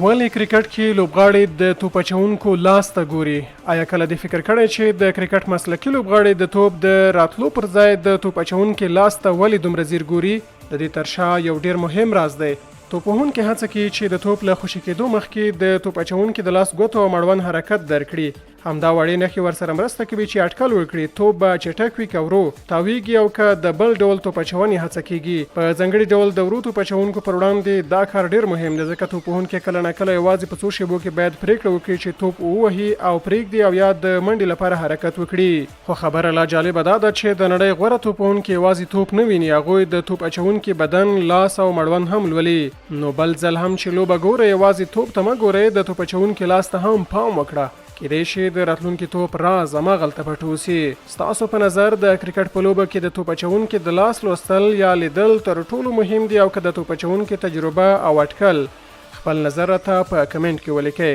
ولې کرکټ کې لوبغاړي د توپ اچونکو لاس ته ګوري؟ آیا کله دې فکر کړی چې د کرکټ مسلکي لوبغاړي د توپ د راتلو پر ځای د توپ اچونکي لاس ته ولې دومره ځیر ګوري؟ د دې تر شا یو ډیر مهم راز دی. توپ وهونکي هڅه کوي چې د توپ له خوشې کېدو مخکې د توپ اچونکي د لاس ګوتو او مړوند حرکت درک کړي. همدا وړې نښې ورسره مرسته کوي چې اټکل وکړي توپ به چټک وي که ورو، تاویږي او که د بل ډول توپ اچونې هڅه کیږي. په ځانګړي ډول د ورو توپ اچونکو پر وړاندې دا کار ډیر مهم دی ځکه توپ وهونکی کله نا کله یوازې په څو شیبو کې باید پریکړه وکړي چې توپ ووهي او پریږدي او یا د منډې لپاره حرکت وکړي. خو خبره لا جالبه دا ده چې د نړۍ غوره توپ وهونکي یوازې توپ نه ویني، هغوی د توپ اچونکي بدن، لاس او مړوند هم لولي. نو بل ځل هم چې لوبه ګورئ یوازې توپ ته مه ګورئ، د توپ اچونکي لاس ته هم پام وکړه. کیدای شي د راتلونکي توپ راز هماغلته پټ اوسي. ستاسو په نظر د کرکټ په لوبه کې د توپ اچونکي د لاس لوستل یا لیدل تر ټولو مهم دي او که د توپ اچونکي تجربه او اټکل؟ خپل نظر راته په کمنټ کې ولیکئ.